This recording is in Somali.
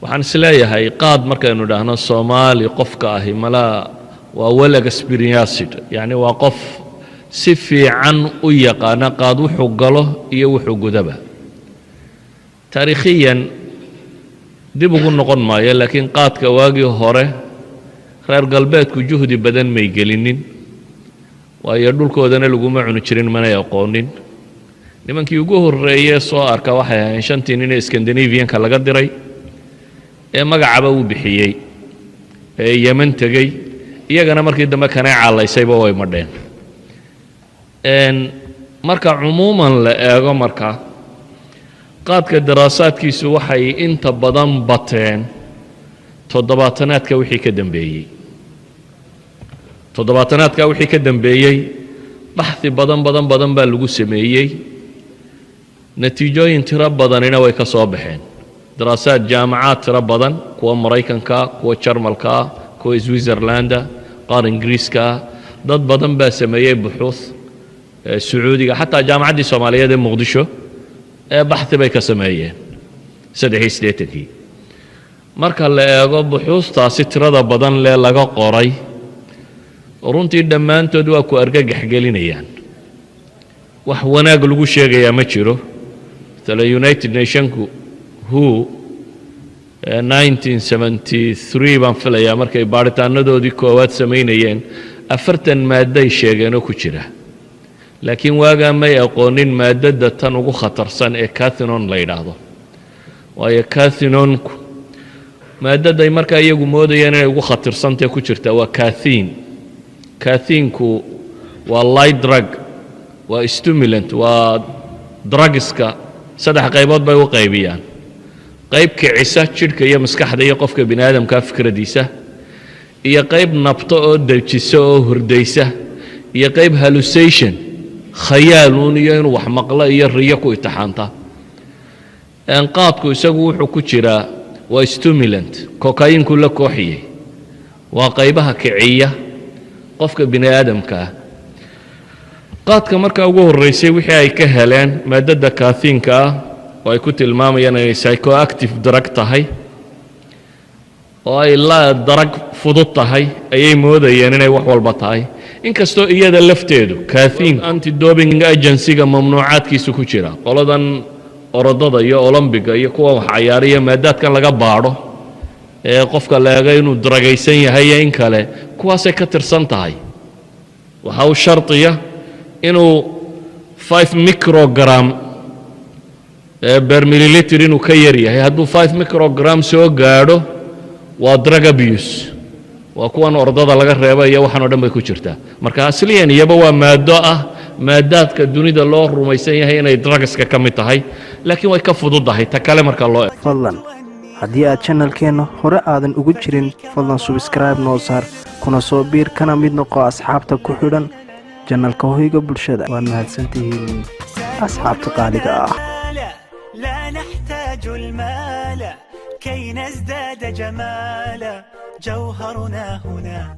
Waxaan isleeyahay, qaad markaynu idhaahno, Soomaali qofka ahi malaa waa well experienced, yacni waa qof si fiican u yaqaana qaad wuxuu galo iyo wuxuu gudaba. Taariikhiyan dib ugu noqon maayo, laakiin qaadka waagii hore reer galbeedku juhdi badan may gelinin, waayo dhulkoodana laguma cuni jirin, manay aqoonin. Nimankii ugu horreeyee soo arka waxay ahayn shantii nin ee Scandinavianka laga diray ee magacaba uu bixiyey ee Yemen tegey. Iyagana markii dambe kanay callaysayba way madheen. Marka cumuuman la eego, marka qaadka daraasaadkiisu waxay inta badan bateen toddobaatanaadka wixii ka dambeeyey. Toddobaatanaadka wixii ka dambeeyey baxthi badan badan badan baa lagu sameeyey, natiijooyin tiro badanina way ka soo baxeen. Daraasaad jaamacaad tiro badan, kuwa Maraykanka, kuwa Jarmalka, kuwa Switzerlanda, qaar Ingiriiska, dad badan baa sameeyey buxuuth. Sacuudiga, xataa Jaamacaddii Soomaaliyeed ee Muqdisho ee baxthi bay ka sameeyeen 83-kii. Marka la eego buxuustaasi tirada badan lee laga qoray, runtii dhammaantood waa ku argagax gelinayaan. Wax wanaag lagu sheegayaa ma jiro. Matala United Nationku, WHO, 1973 baan filayaa markay baadhitaanadoodii koowaad samaynayeen, 40 maadday sheegeenoo ku jira, laakiin waagaa may aqoonin maadadda tan ugu khatarsan ee cathinone la yidhaahdo. Waayo, cathinonku maadadday markaa iyagu moodayeen inay ugu khatarsantae ku jirtaa waa cathine. Cathinku waa light drug, waa stimulant, waa drugska saddex qaybood bay u qaybiyaan: qayb kicisa jidhka iyo maskaxda iyo qofka bini aadamka fikradiisa, iyo qayb nabto oo dejisa oo hurdaysa, iyo qayb hallucination, khayaaluun iyo inuu wax maqlo iyo riyo ku itixaanta. Qaadku isagu wuxuu ku jiraa waa stimulant, kokayinku la kooxiyey, waa qaybaha kiciya qofka bini aadamka ah. Qaadka markaa ugu horraysay wixii ay ka heleen maadadda cathineka ah, oo ay ku tilmaamayaan inay psychoactive drug tahay oo ay la drug fudud tahay, ayay moodayeen inay wax walba tahay, inkastoo iyada lafteedu cathine Anti-Doping Agencyga mamnuucaadkiisu ku jira. Qoladan orodada iyo Olombiga iyo kuwa wax cayaariya, maadaadkan laga baadho ee qofka la eego inuu drugaysan yahay iyo in kale, kuwaasay ka tirsan tahay. Waxa uu shardiya inuu 5 microgram per milliliter inuu ka yar yahay. Hadduu 5 microgram soo gaadho, waa drug abuse, waa kuwan ordada laga reeba iyo waxaan o dhan bay ku jirtaa. Marka asliyan iyaba waa maado ah maadaadka dunida loo rumaysan yahay inay drugska ka mid tahay, laakiin way ka fududahay ta kale marka loo Fadlan, haddii aad channelkeenna hore aadan ugu jirin, fadlan subscribe noo saar, kuna soo biir, kana mid noqo asxaabta ku xidhan channelka Hoyga Bulshada. Waad mahadsantihiin, asxaabta qaaliga ah. لا نحتاج المال كي نزداد جمالا، جوهرنا هنا.